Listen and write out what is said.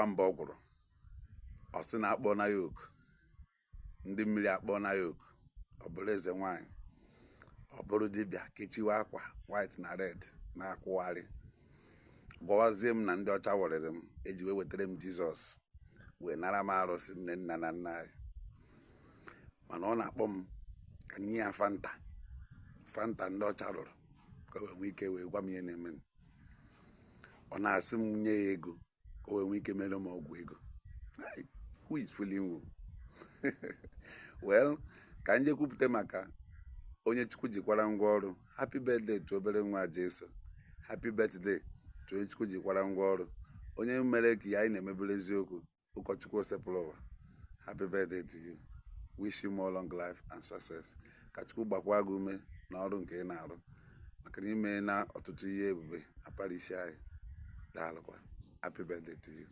Mba, ọ gwụrụ. Ọ sị na akpọ na ya oku, ndị mmiri akpọ na ya oku. Ọ bụrụ eze nwanyị, ọ bụrụ dibịa kechiwe akwa white na red na-akwụgharị, gwawazie m na ndị ọcha wọrịrị m, eji wee wetara m Jizọs, wee nara m arụsị nne nna na nna anyị. Mana ọ na-akpọ m ka nye ya Fanta, Fanta ndị ọcha rụrụ, ka o wee nwee ike wee gwa m ihe na-eme. Ọ na-asị m nye ya ego ka o wee nwee ike mere m ọgwụ ego. Who is fooling who? Well, ka m jee kwupụta maka onye Chukwu jikwara ngwa ọrụ. Happy birthday to obere nwa Jesu. Happy birthday to onye Chukwu jikwara ngwa ọrụ, onye mere ka ya anyị na-emebere eziokwu, ụkọchukwu Osebụrụwa. Happy birthday to you. Wish you more long life and success. Ka Chukwu gbakwa gị ume na ọrụ nke ị na-arụ, maka na ime na ọtụtụ ihe ebube na parish anyị. Daalụkwa. Happy birthday to you.